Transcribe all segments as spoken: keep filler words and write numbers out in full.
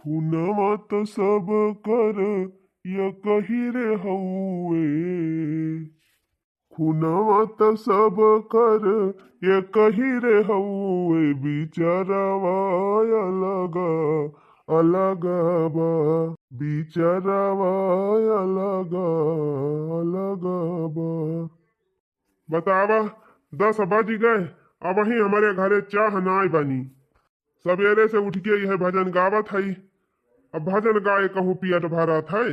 खुनवा त सब कर एकही रे हउए, खुनवा त सब कर एकही रे हउए, बिचारवा अलग अलग बा, बिचारवा अलग अलग बा। बतावा, दस बज गए, अबहीं हमरे घरे चाह नाय बनी। सबेरे से उठ के यह भजन गावत हई, अब भजन गाए कहूँ पियट भरत है।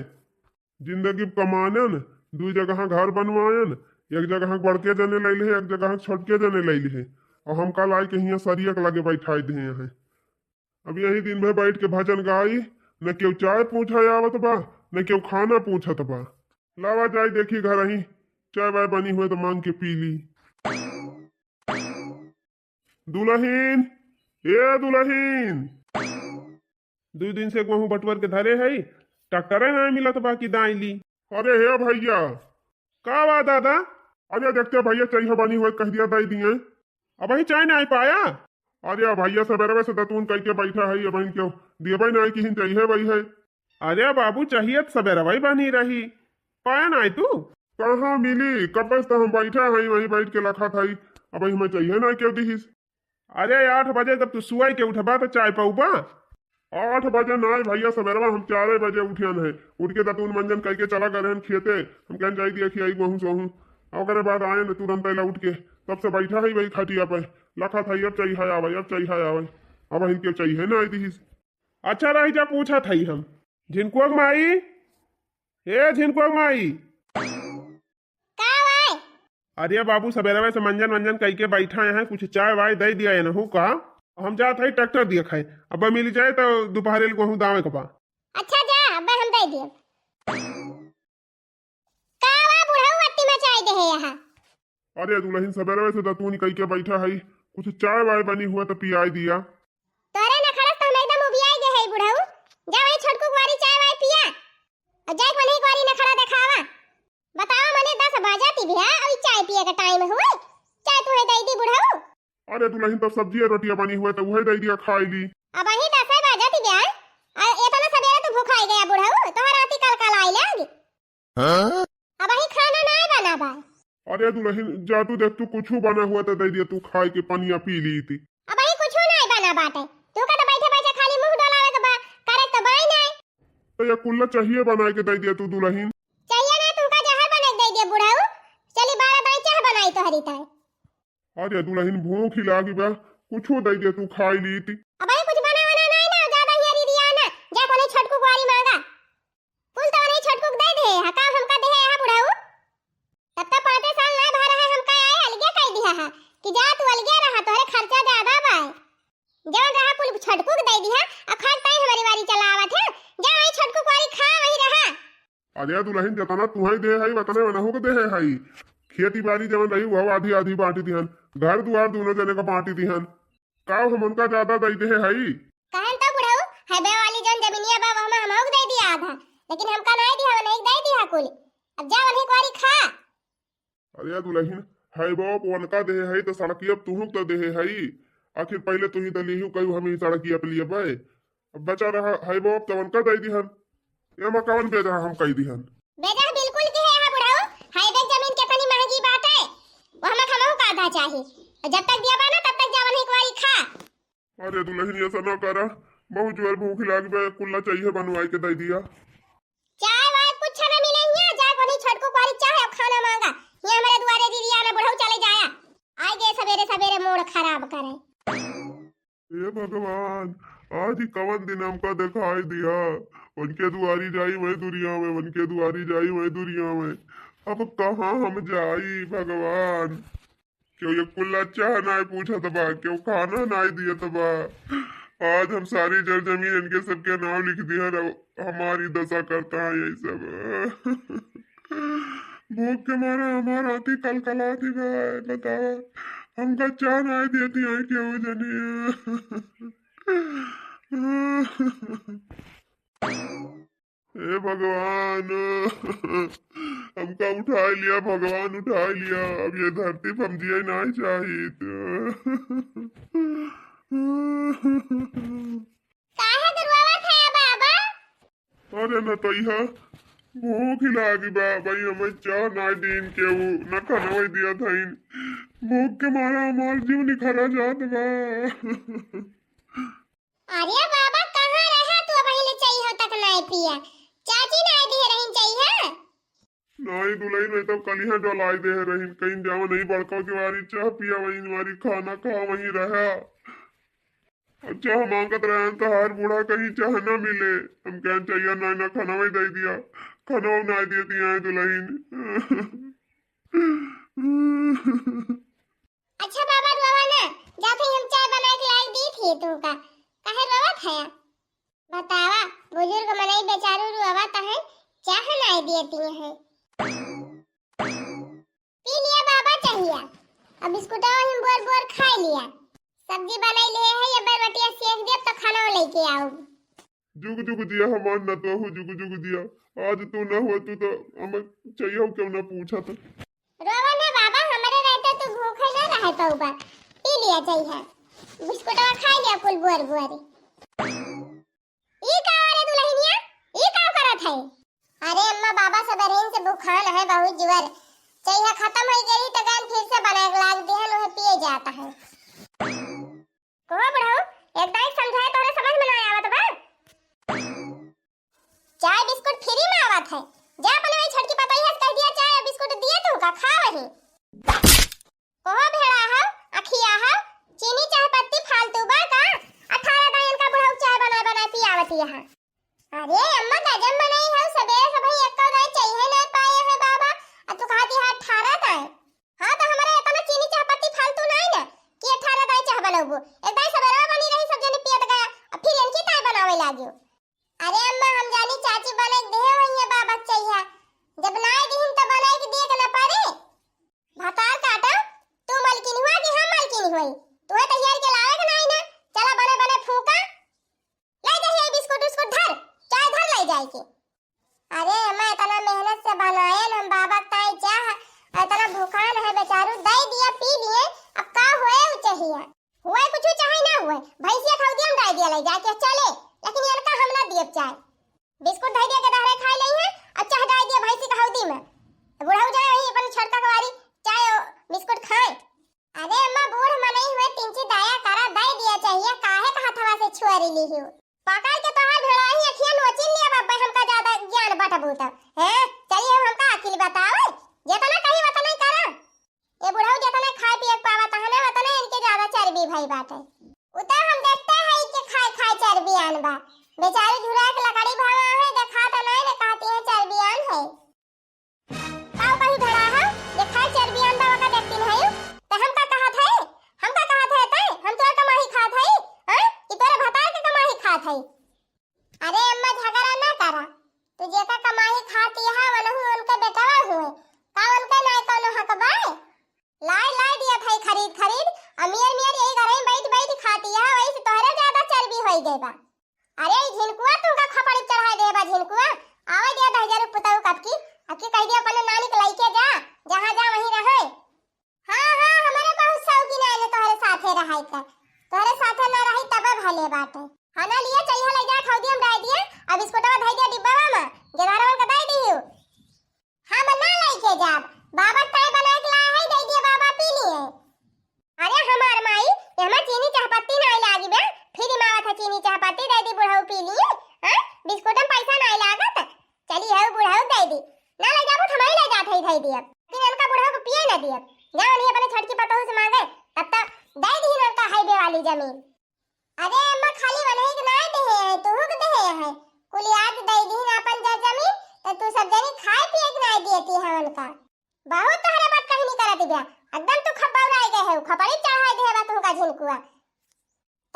जिंदगी कमानन, दुई जगह घर बनवायन, एक जगह बड़के जने लैल है, एक जगह छोटके जने लैल है, और हमका लाई के हियाँ सरियक लगे बैठाई दे हैं। अब यही दिन भर बैठ के भजन गाई, न केहू चाय पूछे आवत बा, न केहू खाना पूछत बा। लावा जाई देखी घर ही, चाय वाय बनी हुए तो मांग के पी ली। दुलहिन, ए दुलहिन, दुई दिन से गेहूं बटवर के धरे है, ट्रैक्टरे ना मिलत बा कि दाई ली। अरे हे भैया। का बा दादा? अरे देखते भैया, चाहिए बनी हुए कह दिया दाई दिए। अबहीं चाय नाहीं पाया? अरे भैया, सबेरवे से दतून कइके बैठा है, अबहीं केहू देबे नाहीं किहिन, चाहिए भाई है। अरे बाबू, चाहिए त सबेरवे बनी रही, पाया नाहीं तू? कहाँ मिली? कब से तो हम बैठा है, वहीं बैठ के लखत है, अबहीं हमें चाहिए नाहीं केहू दिहिस। अरे आठ बजे जब तू सुअई के उठबा तो चाय पउबा? आठ बजे नाहीं भैया, सबेरवा हम चारे बजे उठियन है, उठ के दतून मंजन कइके चला गए रहन खेते, हम कहन जाई दिया खियाई गेहूं सोहूं, ओकरे बाद आयन तुरंत अइला उठ के, तब से बैठा है वही खटिया पे, लखत है अब चाहिए आवे, अब चाहिए आवे, अबहीं केहू चाहिए नाहीं दिहिस। अच्छा रही जा, पूछत हई हम। झिनकुआ के माई, ए झिनकुआ के माई। का भाई? अरे बाबू, सबेरवे से मंजन वंजन कइके बैठा हैं, कुछ चाय वाय दे दिया एनहू का। हम जात हई ट्रैक्टर दिया खाए, अब मिल जाए तो दोपहरे ले गेहूं दावे के बा। अच्छा जा, अब हम दे दिए। का वा बुढ़ऊ अत्ती मचाई दे है यहाँ? अरे दुलहिन, सबेरवे से दतून कइके बैठा है, कुछ चाय वाय बनी हुआ तो पियाई दिया। तोरे नखरा से तो हम एकदम उबियाई गए है बुढ़ऊ। जा वही छोटकू कुआरी चाय वाय पिया, और जाए वही कुआरी नखरा देखावा। बतावा, मने दस बजा ती भैया, अभी चाय पिए का टाइम हुए, चाय तुम्हें दे दी बुढ़ऊ। अरे दुलहिन, तब सब्जी और रोटियां बनी हुए तो वही दे दिया खाई ली। अबहीं दस बजा ती भैया, और इतना सबेरे तू भूखाई गया बुढ़ऊ, तोहर आती कल कल आई लग। हाँ? अबहीं खाना नाहीं बना बा। अरे दुलहिन, जा तू देख, तू कुछ बना हुआ तो दे दिया, तू खाए के पनिया पी ली थी। अबहीं कुछ नाहीं बना बाटे, तू का तो बैठे बैठे खाली मुंह डोलावे के बा, करे तो बाई नाहीं। तो ये कुल्ला चाहिए बनाए के दे दिया तू दुलहिन। चाहिए ना, तू का जहर बना के दे दिया बुढ़ऊ, चली बारह दाई चाह बनाई तोहरी ताई। अरे दुलहिन, भूख ही लागी बा, कुछ दे दिया तू खाई ली थी। अबहीं कुछ बना वना नाहीं ना, ज्यादा हियरी दिया ना, जा कोने छोटकू कुआरी मांगा। कुल तो उन्हीं छोटकू के दे दे, हका हमका दे है यहाँ बुढ़ऊ। तब तो पाँचे साल ना भर है, हमका आए अलगे कह दिया है कि जा तू अलगे रहा, तोहरे खर्चा ज्यादा बा। जवन रहा कुल छोटकू के दे दिया, आ खर्च ताई हमारी वारी चलावत है। जा वही छोटकू कुआरी खा, वही रहा। अरे दुलहिन, जतना तुहई दे है, वतने वनहू के दे है। खेती बाड़ी जवन रही, वो आधी आधी बांटी दिहन, घर दुआर दोनों जने का बांटी दिहन। का हम उनका ज्यादा दई देहे हई? कहन तो बुढ़ऊ, है बे वाली जौन जमीनिया बा, वो हम हमहू के दे दिया आधा, लेकिन हमका नहीं दिया, उन्हें दे दिया कुल। अब जा उन्हें कुआरी खा। अरे दुलहिन, है बाप उनका देहे हई तो सड़किया अब तुहू तो देहे हई। आखिर पहले तू ही तो लिहू कहू हम ही सड़किया पे लिए बे। अब बचा रहा है बाप तो उनका दे दिहन। ये मकान बेजा हम कह दिहन। बेजा बिल्कुल के है बुढ़ऊ, हाईवे जमीन कितनी महंगी बात है, वो हमें हमहू का आधा चाही। जब तक दिया बा ना, तब तक जावन एक बारी खा। अरे दुलहिन, ऐसा ना करा, बहुत जोर भूख लाग बे, कुल्ला चाहिए बनवाई के दे दिया। चाय वाय कुछ ना मिले हियां, जा कोनी छोटकू कुआरी चाहे अब खाना मांगा। ये हमारे दुआरे दीदिया में बुढ़ऊ चले जाया, आए गए सवेरे सवेरे मूड खराब करे। हे भगवान, आज ही कवन दिन हमका दिखाई दिया। उनके दुआरी जाई वही दुनिया में, उनके दुआरी जाई वही दुनिया में। अब कहाँ हम जाई भगवान? क्यों ये कुल्ला चाह नाय पूछत बा, क्यों खाना नाय दियत बा। आज हम सारी जर जमीन इनके सबके नाम लिख दिया, अब हमारी दशा करता है यही सब। भूख के मारे हमार आँखी कलकलाती बा, बतावा, हमका चाह नाय देती है केहू जनी। हे भगवान, हमका उठाई लिया भगवान, उठाई लिया, अब ये धरती पे हम जिए नाय चाहित। काहे दुरुआवा खाया बा? अरे नतैया, भूख लागी बा भाई, हमें चाह नाई दीन केहू, ना खाना वही दिया था इन। भूख के मारा हमार जीव निखरा जात बा। अरे बाबा, कहाँ रहा तू? अबहीं ले चाहिए तक नाई पिया, चाची नाई दिए रहीन चाहिए। नाई दुलहिन, नहीं तो कलिया डोलाई दे रहीन, कहीं जावा नहीं बड़का के वारी चाह पिया, वहीं वारी खाना खा, वहीं रहा। अच्छा, हम मांगत रहन तो हर बूढ़ा कहीं चाह ना मिले। हम कहन चाहिए ना, ना खाना वही दे दिया, खाना वही ना दिए दिया है दुलहिन। अच्छा बाबा, रोवा ना, जात ही हम चाय बना के लाई दी थी तुमका, काहे रोवत है? बतावा, बुजुर्ग मनई बेचारू रोवत है, चाह ना दिए दिए है। पी लिया बाबा चाहिया, अब बिस्कुटवा वहीं बोर बोर खाई लिया। सब्जी बनाई ले है, ये बरबटिया सेक देब तो खाना लेके आऊ। जुग जुग जिया हमार नतोहू, जुग जुग जिया। आज तू ना हुआ तू तो हम चाहिए क्यों ना पूछा तो। रोवा ना बाबा, हमरे रहते तू भूखे ना रहे पौबा। पी लिया चाहिए, बिस्कुटवा खाई लिया कुल बोर बोर। ई का रे दुलहिनिया, ई का करत है? अरे अम्मा, बाबा सबेरहिन से भूखान है बहुत जुअर। चाहिए खत्म हो गई तो गान फिर से बना के लाग दिहन, वह पिए जाता है। कहो बुढ़ऊ, एक दाई समझाए तोरे समझ में ना आवत बा। चाय बिस्कुट फ्री में आवत है, जा अपने वही छोटकी पतोहिया से कह दिया चाय और बिस्कुट दिए तुमका, खा वही। ओहो भेड़ा हव, अखिया हव, चीनी चाह पत्ती फालतू बा का? अठारह दाई इनका बुढ़ऊ चाय बनाए बनाए पियावती है। अरे अम्मा, गजब मनई हव, सबेरे से भाई एक्को दाई चाहिए ना पाए है बाबा, आ तू कहती है अठारह दाई। हाँ, तो हमारे इतना चीनी चाह पत्ती फालतू नहीं ना कि अठारह दाई चाह बनौबू। एक दाई सबेरे बनी रही, सब जने पियत गया, अब फिर इनकी ताई बनावे लागियो। अरे अम्मा, हम जानी चाची बनाई के देहे हुई है बाबा के चाहिए, जब नाई दिहिन तो बनाई के दिए के ना पड़े। भतार काटा, तू मलकिन हुआ कि हम मलकिन हुई? तुहे तैयार के लावे के नाई ना, चला बने बने फूका। ले जा ये बिस्कुट उस्कुट धर, चाय धर ले जाए के। अरे अम्मा, इतना मेहनत से बनायन हम बाबा के ताई चाह, इतना भूखान है बेचारू, दे दिया पी लिए, अब का होए उ चाहिए? हुए कुछ चाहे ना हुए, भैंसिया खौदी हम दे दिया ले जाके चले, लेकिन इनका हम ना दियब चाय। बिस्कुट धई दिया के दहरे खाई लई है, और चाह डाल दिया भैंसी के हौदी में। तो बुढ़ऊ जाए वही अपन छोटका कवारी चाय और बिस्कुट खाए। अरे अम्मा, बूढ़ मनई हुए, तिनची दया करा, दे दिया चाहिए, काहे का हथवा से छुअरी ली हो? पकड़ के तोहार भेड़ाही अखिया नोचिन लिया बाबा, हमका ज्यादा ज्ञान बटबू तब। हैं? चलिए हम हमका अकिल बताओ, जितना कही उतना ही करा। ये बुढ़ऊ जितना खाए पिए के पावा तहने उतना इनके ज्यादा चर्बी भई बाटे। उ तो हम देखते हैं कि खाए खाए चर्बी आन बा। बेचारी झुरा के लकड़ी भावा है, देखा तो नहीं ने कहती है चर्बी आन है। का कही भेड़ा है, जे खाए चर्बी आन बा ओका देखती नहीं है। तो हम का कहत है, हम का कहत है तै, हम तोर कमाही खात है, हैं? कि तोरे भतार के कमाही खात है? अरे अम्मा, झगड़ा ना करा। तू जेका कमाई खाती है, वनहु उनके बेटवा हुए। का उनके नाई कौनो हक बा? लाई, लाई दिया था खरीद, खरीद। अमीर, मियर यही घर में बैठ, बैठ खाती है, वही से तोहरे ज्यादा चर्बी होई गई बा। अरे ई झिनकुआ तुमका खपड़ी चढ़ाई दे बा, झिनकुआ। आवे दिया दहिजरू पुतऊ कब की, अब की कह दिया अपने नानी के लइके जा, जहाँ जा वहीं रहे। हाँ, हाँ, हमरे बहुत शौकीन आइले तोहरे साथे रहाई का। तोहरे साथे ना रही तबे भले बाटे। खाना लिए चाहिए ले जा, खौदी हम डाल दिए, अब बिस्कुटवा धई दिया डिब्बा में, गेदारवन का दे दियो। हम ना लेके जाब, बाबा चाय बना के लाए है, दे दिए बाबा पी लिए। अरे हमार माई, ये हमार चीनी चाहपत्ती ना लागी बे, फ्री में आवत है चीनी चाहपत्ती, दे दी बुढ़ऊ पी लिए। हाँ, बिस्कुट में पैसा ना लागत, चली है बुढ़ऊ दे दी, ना ले जाबू तो हम ही ले जात है, दे दिए। फिर इनका बुढ़ऊ को पिए ना दिए, जा उन्हीं अपने छोटकी पतोहू से मांगे, तब तो दे दी इनका हाईवे वाली जमीन। अरे अम्मा, खाली वनही के नाय देहे है, तुहू के देहे है। कुल आज दे दी ना अपन जर जमीन, तो तू सब जनी खाए पिए के नाय देती है उनका। बहुत तोहरे बात कहनी करत बिया, एकदम तू खब्बौराई गए है, खपड़ी चढ़ाई दे बा तुमका झिनकुआ।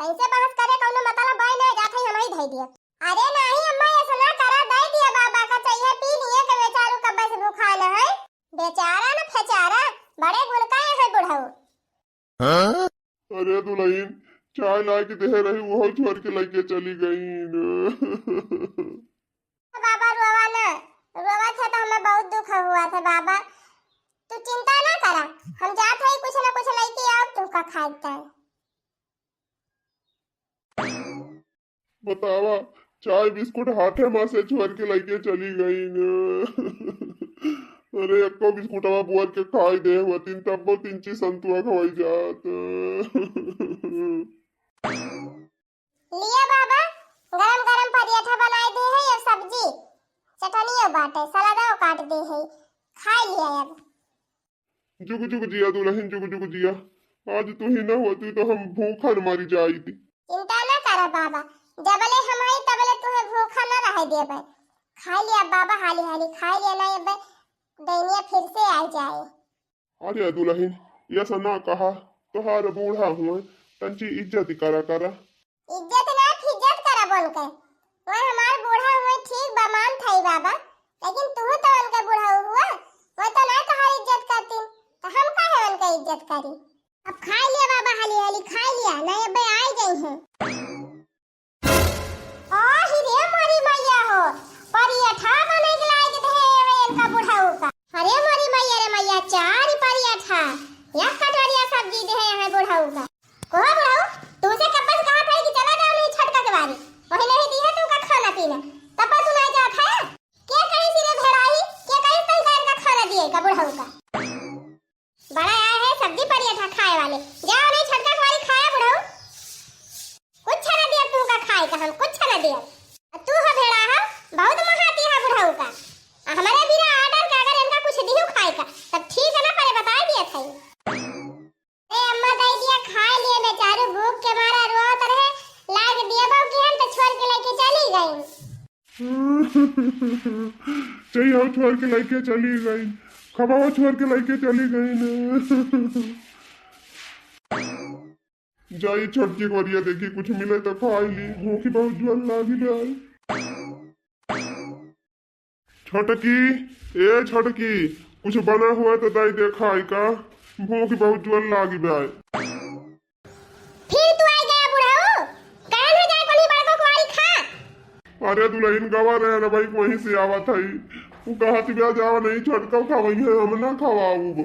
तैसे बहस करे कौनो मतलब बाय ना, जात है हम ही धई दिए। अरे नाही अम्मा, ऐसा ना करा, दे दिया बाबा का चाहिए, पी लिए के बेचारू कब्बे से भूखान है। बेचारा न फेचारा, बड़े गुलकाए है बुढ़ऊ। अरे दुलहिन, चाय लाए के देहे रही, वहू छोड़ के लइके चली गईन। बाबा रोवा ना, रोवा थे तो हमें बहुत दुख हुआ था बाबा। तू चिंता ना करा, हम जात है कुछ ना कुछ लइके आओ तुमका खाए के। बतावा, चाय बिस्कुट हाथे मा से छोर के लइके चली गइन। अरे, एक्को बिस्कुटवा बोर के खाइ दे होतिन, तब्बो तिनची संतुआ खवाई जात। लिया बाबा, गरम गरम पराठा बनाइ दे है, अउ सब्जी, चटनियो बाटे, सलादो काट दे है, खाइ लिया अब। जुग जुग जिया दुलहिन, जुग जुग जिया। आज तुही न होती तो हम भूखन मरी जाइत। चिंता न करा बाबा, जबले हम हई तबले तुहे भूखा न रहे देबे। खाइ लिया बाबा, हाली हाली खाइ लिया, नाहीं अबे डैनिया फिर से आइ जाए। अरे दुलहिन, ऐसा ना कहा, तोहार बूढ़ा हुए, तंची इज्जत करा करा। इज्जत ना फिज्जत करब उनके। वह हमार बूढ़ा हुए ठीक बा, मान थाई बाबा, लेकिन तू तो उनके बूढ़ा हुआ, वह तो ना तोहार इज्जत करतीन, तो हम काहे उनके इज्जत करी? अब खाइ लिया बाबा, हाली हाली खाइ लिया, नहीं अबे आइ गई हैं। आहि रे मोरी मैया हो, पराठा बने के लायक दे है इनका बुढ़ऊ का। अरे मोरी मैया रे मैया, चार पराठा, एक कटोरिया सब्जी दे है यहाँ बुढ़ऊ का। कहो बुढ़ऊ, तुमसे कब से कहा था कि चला जाओ नहीं छोटका के बारी, वही नहीं दिया तुमका खाना पीना, तब तू नहीं जात है। के कही सिरे भेड़ाई, के कही तई का इनका खाना दिए का बुढ़ऊ का। बड़ा आए है सब्जी पराठा खाए वाले, जाओ नहीं छोटका के बारी खाया बुढ़ऊ। कुछ ना दिया तुमका खाए का, हम कुछ ना दिया। तू हो भेड़ा हो, बहुत महाती है बुढ़ऊ का। आ हमारे बिना order के अगर इनका कुछ दिहू खाए का, तब ठीक है ना, पहले बताइ दिया था। ए अम्मा, दे दिया खाइ लिए, बेचारू भूख के मारा रोत रहे, लाग दिया बाबू की हम तो छोड़ के लेके चली गई। सही हो, छोड़ के लेके चली गई, खबावा छोड़ के लेके चली गई ना। जाई छोटकी गोरिया, देखी कुछ मिले तो खाइ ली, भूखी बहुत जोर लागी बे। छोटकी, ए छोटकी, कुछ बना हुआ तो दइ दे खाइ का, भूख बहुत जोर लागी बे। फिर तू आइ गया बुढ़ऊ, कहन है जाए कोनी बड़को कुआरी खा। अरे दुलहिन गवा रहे ना भाई, वहीं से आवत है, वो कहत बे जावा नहीं छोटका खवई है, हम ना खवाऊब।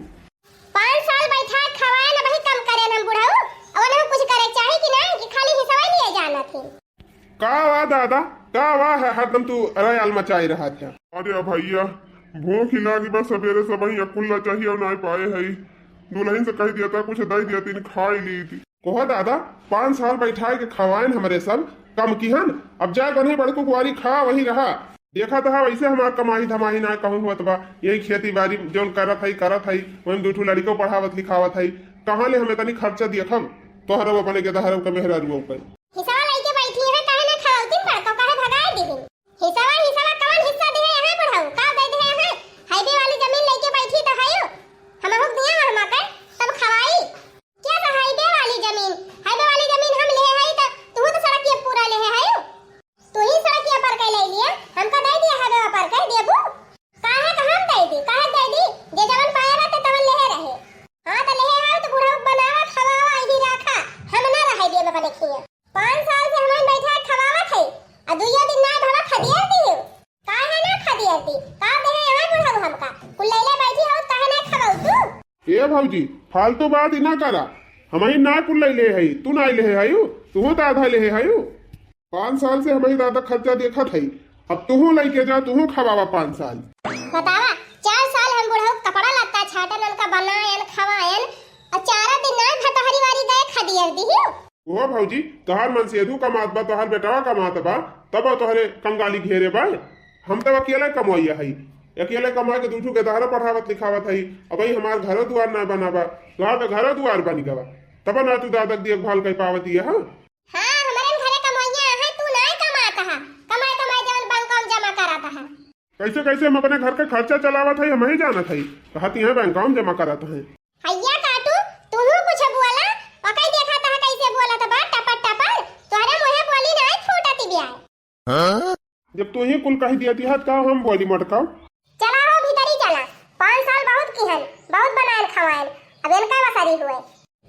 पाँच साल बैठा खवाए ना भाई, कम करे ना बुढ़ऊ, और उन्हें कुछ करे चाही कि नहीं कि खाली हिसवा लिए जाना थी। का वा दादा, का वा है, हरदम तू रयाल मचाए रहत है। अरे भैया, भूख ही लागी बा, सबेरे सबही अकुल्ला चाहिए और नाय पाए हई। दुलहिन से कहि दिया था, कुछ दइ दिया तीन खाइ ली थी। कहो दादा, पाँच साल बैठाए के खवाएन हमरे सब, कम किहन, अब जाए बने बड़को कुआरी खा, वही रहा। देखा तो है वैसे हमार कमाई धमाई ना कहूँ होत बा, यही खेती बारी जौन करत हई, करत हई, वही दू ठो लड़िको पढ़ावत लिखावत हई, कहाँ ले हमें तनी खर्चा देखब, तोहरव अपने के दहरव के मेहरारुओ पे। हिसवा लइके बैठी है, काहे ना खवाउतिन बड़को, काहे भगाए दिहिन? हिसवा, हिसवा कवन हिस्सा दिहे यहाँ बुढ़ऊ? का दे दिहे यहाँ? हाईवे वाली जमीन लइके बैठी तो हयू। हमहू दिया हम आकर, तब खवाई। क्या तो हाईवे वाली जमीन? हाईवे वाली जमीन हम लेहे हई तो तू तो सड़क के पूरा लेहे हयू। तू ही सड़क के पर के ले लिया, हमका दे दिया हाईवे पर के देबू। काहे का हम दे दी, काहे दे दी? जे जवन पाया रहते तवन लेहे रहे। हाँ तो लेहे आओ तो बुढ़ऊ बनावा, खवावा, यही राखा। हम ना रहे दिए अपने खिया। पाँच साल से हमन बैठा खवावत है, आ दुइयो दिन ना भवा खदियर दियो। काहे ना खदियर दी? का देहे यहाँ बुढ़ऊ हमका? कुल लैले बैठी हो, काहे ना खवाऊ तू? ए भौजी, फालतू बात ही ना करा। हमही ना कुल लैले हई, तू ना ले हयू, तू तो आधा ले हयू। पाँच साल से हमही दादा खर्चा देखत हई, अब तू लइके जा, तू खवावा पाँच साल। बतावा, चार साल हम बुढ़ऊ कपड़ा लत्ता छाटन, उनका बनायन, खवायन, आ चारा दिन ना भतहरी वारी गए खदियर दिहियो। ओ भौजी, तोहार मनसेधू कमात बा, तोहार बेटवा कमात बा, तब तोहरे कंगाली घेरे बा। हम तब अकेले कमवइया हई, अकेले कमा के दू ठो के दहरा पढ़ावत लिखावत हई। अब भाई हमार घरो दुआर ना बना बा, तोहार तो घरो दुआर बन गवा, तब ना तू दादा के देखभाल कर पावत ये, हाँ? हाँ, हमरे घरे कमवइया है, तू नाय कमात हा, कमाए कमाए जवन बैंक में जमा करत हा। कैसे कैसे हम अपने घर के खर्चा चलावत हई, हमही जानत हई, कहत यहाँ बैंक में जमा करत हई। हैया काटू, तूहू कुछ बोला, ओकई देखत ह कैसे बोलत बा, टपर टपर, तोहरे मुँहे बोली नाय फूटत बिया। जब तू ही कुल कह दिया तिहत का हम बोली मटका। चला हो भीतरी चला, पाँच साल बहुत किहन, बहुत बनायन खवायन, अब इनका बसरी हुए।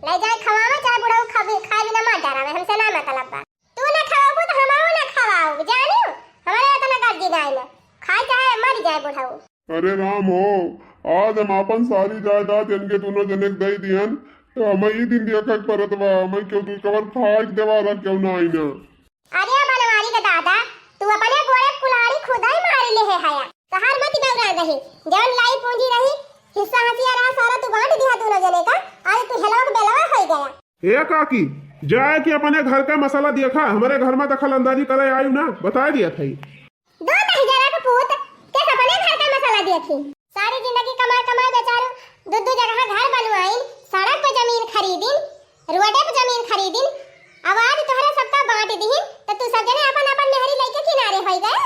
ले जाए खवावे चाहे बुढ़ऊ खाबी, खाए बिना मत डरावे, हमसे ना मतलब बा। तू ना खवाबू तो हमहू ना खवाऊ, जानियो, हमारे इतना गर्जी गाय ना, खाए चाहे मर जाए बुढ़ऊ। अरे राम हो, आज हम आपन सारी जायदाद इनके दोनों जने के दे दियन, तो हमें ई दिन देखा के परत बा, हमें क्यों तू कबर खाए के देवारा क्यों ना आई ना। अरे बनवारी के दादा, तू नहीं, जौन लाई पूंजी रही, हिस्सा हसिया रहा, सारा तू बांट दिया दोनों जने का। आज तू हेलवा के बेलवा होई गया। ए काकी, जाए कि अपने घर का मसाला देखा, हमरे घर में दखल अंदाजी करे आयु ना, बताए दिया था। दो दहिजरा के पूत, के अपने घर का मसाला देखी। सारी जिंदगी कमाए कमाए बेचारू दू दू जगह घर बनवाइन, सड़क पे जमीन खरीदिन, रोडे पे जमीन खरीदिन। अब आज तोहरे सबका बांट दिहिन, तो तू सब जने अपन अपन मेहरी लइके किनारे होई गया।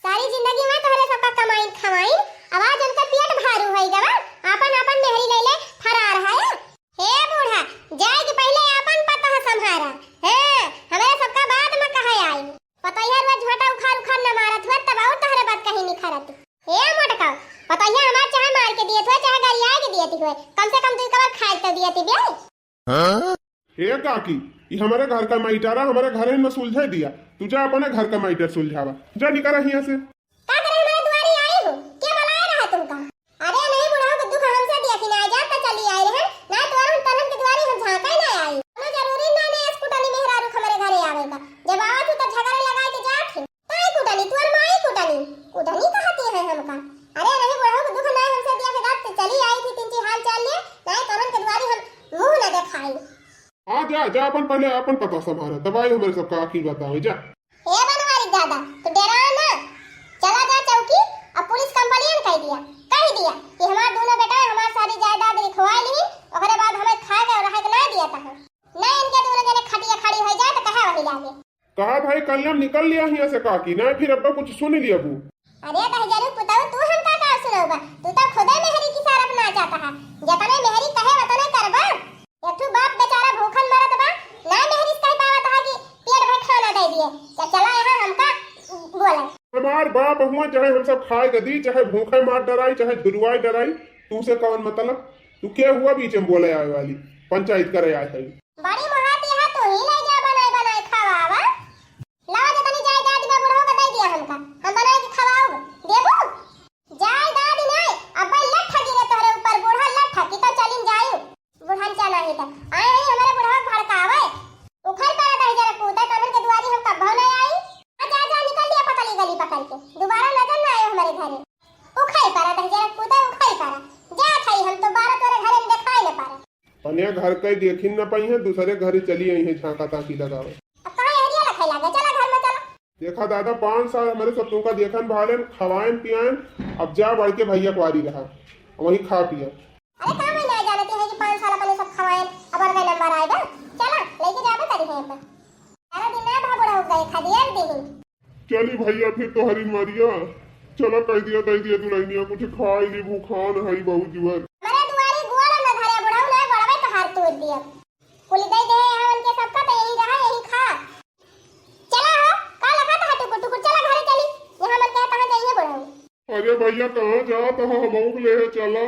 सारी जिंदगी में तोहरे सबका कमाइन खवाइन, अब आज उनका पेट भारू होई गवा, आपन आपन मेहरी ले ले फरार है। हे बूढ़ा, जाए के पहिले आपन पतोह संभारा। हाँ, हमरे सबका बाद में कहे आई। पतोहिया रोज झोटा उखाड़ उखाड़ न मारत हुआ, तब और तोहरे बात कहीं निखरत। हे मोटका, पतोहिया हमार चाहे मार के दियत हुआ, चाहे गरिया के दियत हुआ, कम से कम तू कबर खाए तो दियत बे। हे काकी, ई हमरे घर का मैटर है, हमरे घरे न सुलझे दिया। तू जा अपने घर का मैटर सुलझावा। जा निकल हियां से। का करे हमारे दुआरी आई हो? के बुलाए रहा तुमका? अरे नहीं बुढ़ऊ के दुख हमसे दिया कि ना जा तो चली आई रहे। ना तोरन तनन के दुआरी हम झांका ही ना आई। कोनो जरूरी ना ने स्कूटनी मेहरारू हमरे घरे आवे का। जब आवत हो तो झगड़े लगाए के जात है। काहे कुटनी? तोर माई कुटनी। कुटनी कहती है हमका। अरे नहीं बुढ़ऊ के दुख ना हमसे दिया के जात तो चली आई थी, तीन चार हाल चाल लिए। ना तोरन के दुआरी हम मुंह ना दिखाई। हाँ, जा, जा, अपन पहले अपन पता संभारा, तब आई हमरे सबका आखिर बतावे, जा। हे बनवारी दादा, तू डेरा ना, चला जा चौकी, अब पुलिस कंप्लेन कर दिया, कह दिया कि हमार दोनों बेटा हमार सारी जायदाद लिखवा ली, ओकरे बाद हमें खाए के और रहे के ना दिया तहा। ना इनके दोनों जने खटिया खड़ी हो जाए तो कहे वही लागे। कहा भाई कल्याण निकल लिया हियां से काकी, ना फिर अब्बा कुछ सुन लिया बू। अरे दहिजरू पुतऊ, तू हमका का सुनौबा? तू तो खुदे मेहरी की सारप नाचत हा। जतने मेहरी कहे वतने करबा। एक ठो बाप बेचारा भूखन मरत बा, ना मेहरी से कह पावत हा कि पेट भर खाना दे दिए। तो चला यहाँ हमका बोले। हमार बाप हुआ, चाहे हम सब खाए के दी, चाहे भूखे मार डराई, चाहे दुलवाए डराई, तू से कौन मतलब? तू के हुआ बीच में बोले आवे वाली, पंचायत करे आए है? बड़ी मुहाती है, तू ही ले जा बनाए बनाए खावा। लावा जतनी जायदाद बा बुढ़ऊ का दे दिया हमका, हम बनाए के खवाऊ। देबू? जायदाद नहीं, अब्बे लट्ठ गिरे तोहरे ऊपर बूढ़ा लट्ठ, कि तो चलिन जायू। बुढ़न चला ही तो। आए ही हमारे बुढ़ऊ भड़कावे। उखड़ पड़ा दहिजरा पूता, तोहन के दुआरी हम कब्बो नहीं आई। आ जा, जा, निकल लिया पतली गली पकड़ के। दोबारा नजर ना आए हमारे घरे। उखड़ पड़ा दहिजरा पूता, उखड़ पड़ा। जा खाई हम तो बारह तोरे घरे में दिखाई न पारे। अपने घर के देखिन न पाई है, दूसरे घर चली आई है झांका ताकी लगावे। अब कहाँ एहरिया लखाई लागे, चला घर में चला। देखा दादा, पाँच साल हमरे सब तुमका देखन भालेन, खवाएन पियाएन, अब जा बढ़ के भैया कुआरी रहा, वहीं खा पिया। अरे का मैं ना जानती है कि पाँच साल अपने सब खवाएन, अब और का नंबर आएगा, चला लेके जाबे करी है अब। सारा दिन ना भा बुढ़ऊ गए खा दिया दीदी। चली भैया फिर तोहरी मरिया। चला कह दिया, दे दिया दुल्हनिया, कुछ खाई ली, भूखान हई बहुत जुअर। हमरे दुआरी गोड़ न धरे बुढ़ऊ, ना गोड़वे तोहार तोड़ दिया। कुल दे दे हवन के सबका, तो यही रहा, यही खा। चला हो, का लगा था टुकुर टुकुर, चला घरे चली। यहाँ मन कहे तहाँ जाइए बुढ़ऊ। अरे भैया कहाँ जात हो, हमहू के लेहे चला।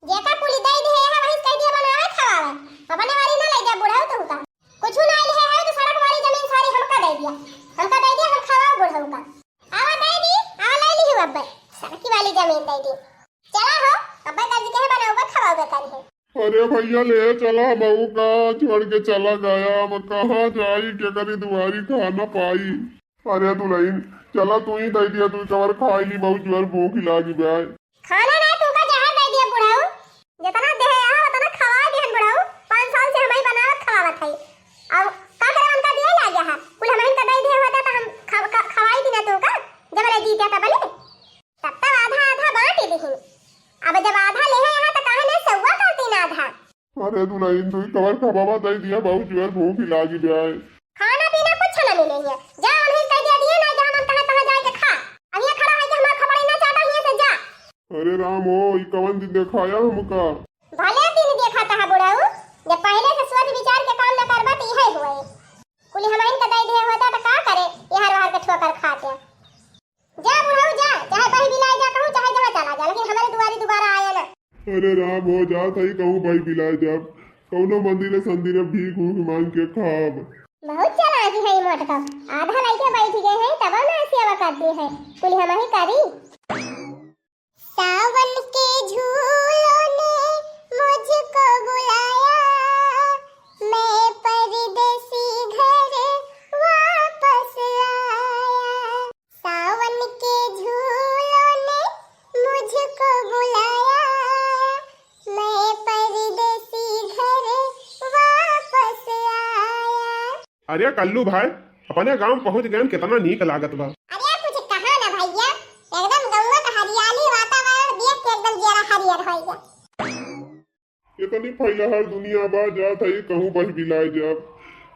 जेका कुल दे दे है, वही कह दिया बनावे खवावे। अपने वाली ना ले जा बुढ़ऊ तू का। कुछ ना ले है तो सड़क वाली जमीन सारी हमका दे दिया, हमका दे दिया, हम खवाओ बुढ़ऊ का। आवा दे दी, आवा ले ली हूँ अब्बे, सड़की वाली जमीन दे दी। चला हो, अब्बे का जी कहे बनाओगे खवाओगे करी है। अरे भैया ले चला, हमहू का छोड़ के चला गया, हम कहाँ जाई, के करी दुआरी खाना पाई। अरे दुल्हन चला, तू ही दे दिया, तू कवर खाई ली, बहुत जोर भूख लागी बे। खाना ना, तू का जहर दे दिया बुढ़ऊ। जितना देह आहा, उतना खवा दिहन बुढ़ऊ। पाँच साल से हमही बनावत खवावत हई। अब का करे, उनका दिए लाग गया है। कुल हमही का दे दिया होता तो हम खव-, ख-, खवाई दिना तू का, जब ले जीते तब ले। तब तब आधा आधा बांट दिहिन। अब जब आधा ले है यहाँ तो काहे नहीं सौवा कर तीन आधा? अरे दुल्हन, तू ही कवर खवावा दे दिया, बहुत जोर भूख लागी बे। खाना पीना कुछ ना मिले है। जा उन्हें कह दिया, दिए ना, जहाँ मन कहा तहाँ जाए के खा। अब ये खड़ा है कि हमार खपड़े ना चाटा, हियाँ से जा। अरे राम हो, ई कवन दिन देखाया हमका? भले दिन देखा तहा बुढ़ऊ, जब पहले से सोच विचार के काम न करबा त इहे हुए। कुली हमहिन के दे दिए होता त का करे, यहर वहर के ठोकर खाते। जा बुढ़ऊ जा, चाहे बही बिलाई जा कहूँ, चाहे जहाँ चला जा, लेकिन हमारे दुआरी दोबारा आया ना। अरे राम हो, जात हई कहूँ बही बिलाई जाब, कौनो मंदिर संदिर भीख उख मांग के खाब। बहुत चालाकी है ई मोटका, आधा लइके बैठ गए हैं तब ना सेवा करती है, कुली हमही करी। सावन के झूलों ने मुझको बुलाया, मैं परदेसी घर वापस आया। सावन के झूलों ने मुझको अरे कल्लू भाई, अपने गांव पहुंच गए, कितना नीक लागत बा। अरे कुछ कहा ना भैया, एकदम गौवा का हरियाली वातावरण देख के एकदम जियरा हरियर हो गया। इतनी फैलहर दुनिया बा, जात है कहूँ बस बिलाए जाब,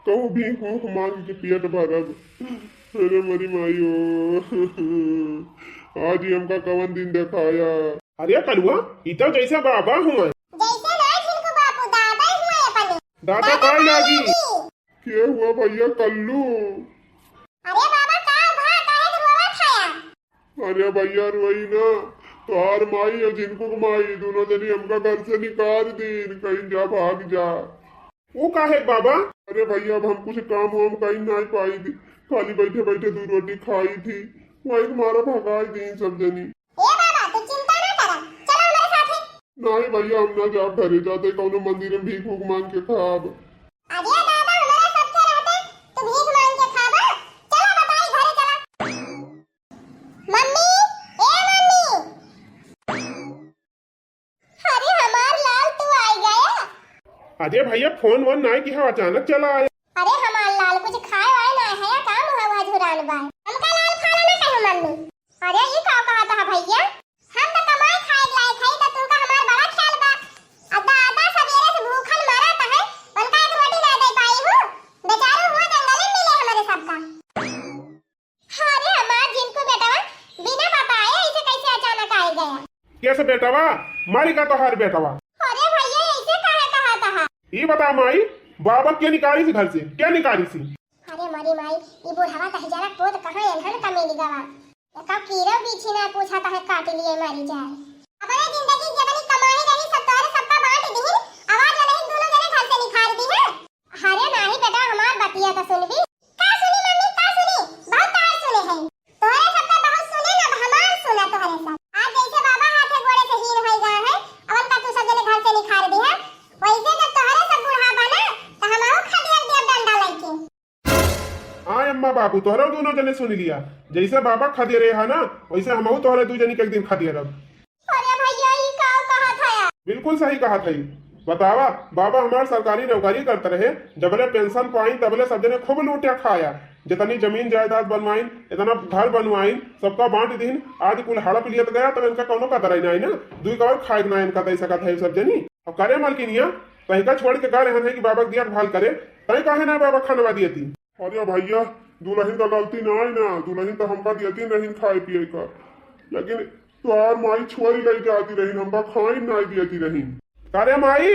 कहूँ भीख ऊख मांग के पेट भरब। अरे मरी माई ओ, आज ही हमका कवन दिन देखाया। अरे कलुआ, ई तो जैसे बाबा हुआ। जैसे ना झिनको बापू, दादा हुआ अपने। दादा दादा का का लागी? लागी? के हुआ भैया कल्लू? अरे बाबा का भा, काहे के रोवत हया? अरे भैया रोई ना, तोहार माई और झिनको के माई दोनों जनी हमका घर से निकाल दीन, कहीं जा भाग जा। वो काहे बाबा? अरे भैया अब हम कुछ काम वाम कहीं नहीं पाई थी, खाली बैठे बैठे दो रोटी खाई थी, वही तुम्हारा भगाई दीन सब जनी। ए बाबा तू चिंता ना करा, चलो हमारे साथ है। नहीं भैया हम ना जाब घरे, जाते कौनो मंदिर में भीख भूख मांग के खाब। अरे दादा हमारे साथ रहते तू भीख मांग के खाबा, चलो बताई घरे चला। मम्मी, ए मम्मी। अरे हमार लाल तू आई गया। अरे भैया फोन वोन नाई किहा, अचानक चला आया। अरे हमार लाल कुछ खाए वाए ना है या काम हुआ हुआ झुरान बा। हमका लाल फाला ना कहे मम्मी। अरे ई का कहत है भैया? हम तो कमाए खाए लायक है तो तुमका हमार बड़ा ख्याल बा। अब दादा सवेरे से भूखन मरत है, उनका एक रोटी ना दे पाई हूँ। बेचारू हुआ जंगल में मिले हमारे सबका। अरे हमार जिनको बेटवा बिना बताए ऐसे कैसे अचानक आ गया? कैसे बेटवा? मारी का तोहार बेटवा? अरे भैया ऐसे काहे कहा तहा? ई बता माई, बाबा के निकाली थी घर से? क्या निकाली थी? अरे मरी माई, ई बुढ़ावा कही जाना पोत कहाँ एन्हन का मिल गवा? एका कीड़ा बीछी ना पूछा तहे काट लिए मारी जाए। अपने जिंदगी के बनी कमाई रही सब तोहरे सबका बांट दिहिन, आवाज नहीं दोनों जने घर से निकाल दी है। अरे नाही बेटा, हमार बतिया तो सुनबी। का सुनी मम्मी, का सुनी? बहुत तार सुने हैं। तोहरे सबका बहुत सुने ना, अब हमार सुना तोहरे सब। आज जैसे बाबा हाथे गोड़े से हीन होई गया है, अब उनका तू सब जने घर से निकाल दी है। वैसे जब तोहरे सब बुढ़ापा ना, तो हम आऊ खदेड़ देब डंडा लेके। हाँ अम्मा बाबू, तोहरा दोनों जने सुन लिया। जैसे बाबा खदेरे है ना, वैसे हमहू तोहरे दू जनी के एक दिन खदेरब। अरे भैया, ई का कहत हया? बिल्कुल सही कहत हई। बतावा, बाबा हमार सरकारी नौकरी करत रहे, जबले पेंशन पाई तबले सब जने खूब लूट्या खाया, जितनी जमीन जायदाद बनवाइन, इतना घर बनवाइन, सबका बांट दीन। आज कुल हड़प लियत गया, तब इनका कौनो कदर ही नहीं ना। दुई का और खाए के ना इनका दे सकत है सब जनी। अब करे मलकिनिया, तहिका छोड़ के गा रहन है कि बाबा के दिया भाल करे, तय काहे ना बाबा खानवा दियती? अरे भैया, दुलहिन का गलती ना है ना, दुलहिन तो हमका दियती नहीं खाए पिए का, लेकिन तोहार माई छोरी लई जाती रही, हमका खाए ना दियती रही। अरे माई,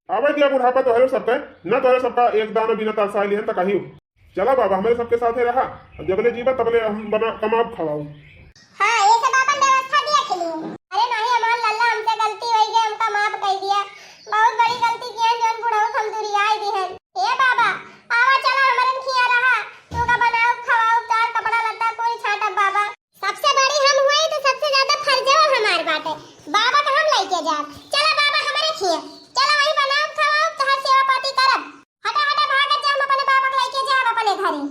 आवे दिया बुढ़ापा तोहरे सबके, ना तोहरे सबका एक दाना बिना तरसाए लिहन त कहीं। चला बाबा, हमरे सबके साथे रहा, जबले जीवा तबले हम बना कमाब खवाऊ। हाँ, ये सब आपन व्यवस्था देख लियो। अरे नाही, हमार लल्ला, हमसे गलती होई गई, हमका माफ कर दिया। बहुत बड़ी गलती किया, जौन बुढ़ऊ हम दुरियाई दिहन। ए बाबा, आवा चला हमरन खिया रहा, तू का बनाऊ, खवाऊ, चार कपड़ा लत्ता कुल छाटब बाबा। सबसे बड़ी हम हुई तो सबसे ज्यादा फर्जवा हमार बाटे। बाबा का हम लेके जाब। चला बाबा हमरे खिया, चला वही बनाऊ, खवाऊ, तोहर सेवा पाती करब। हटा, हटा, भागत जा, हम अपने बाबा के लेके जाब अपने घरे।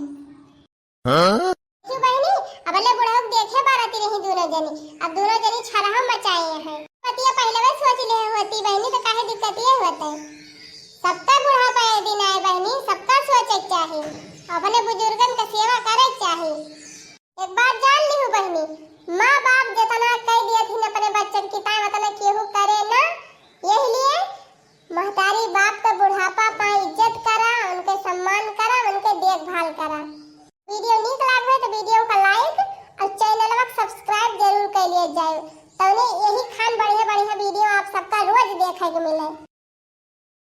हाँ? क्यों बहनी, अब ले बुढ़ऊ के देखे बारती रही दोनों जनी, अब दोनों जनी छरहम मचाए हैं। पतिया पहले वे सोच ले होती बहनी, तो काहे दिक्कत ये होते? सबका बुढ़ापा ये दिन आए बहनी, सबका सोचे के चाही, अपने बुजुर्गन का सेवा करे के चाही। एक बात जान लिहू बहनी, माँ बाप जितना कह दिया थी अपने बच्चन की ताई उतना केहू करे ना, यही लिए महतारी बाप के बुढ़ापा पा इज्जत करा, उनके सम्मान करा, उनके देखभाल करा। वीडियो नीक लाग हो तो वीडियो का like और चैनलवा के subscribe जरूर कर लिए जाए, तौने यही खान बढ़िया बढ़िया वीडियो आप सबका रोज देखे के मिले।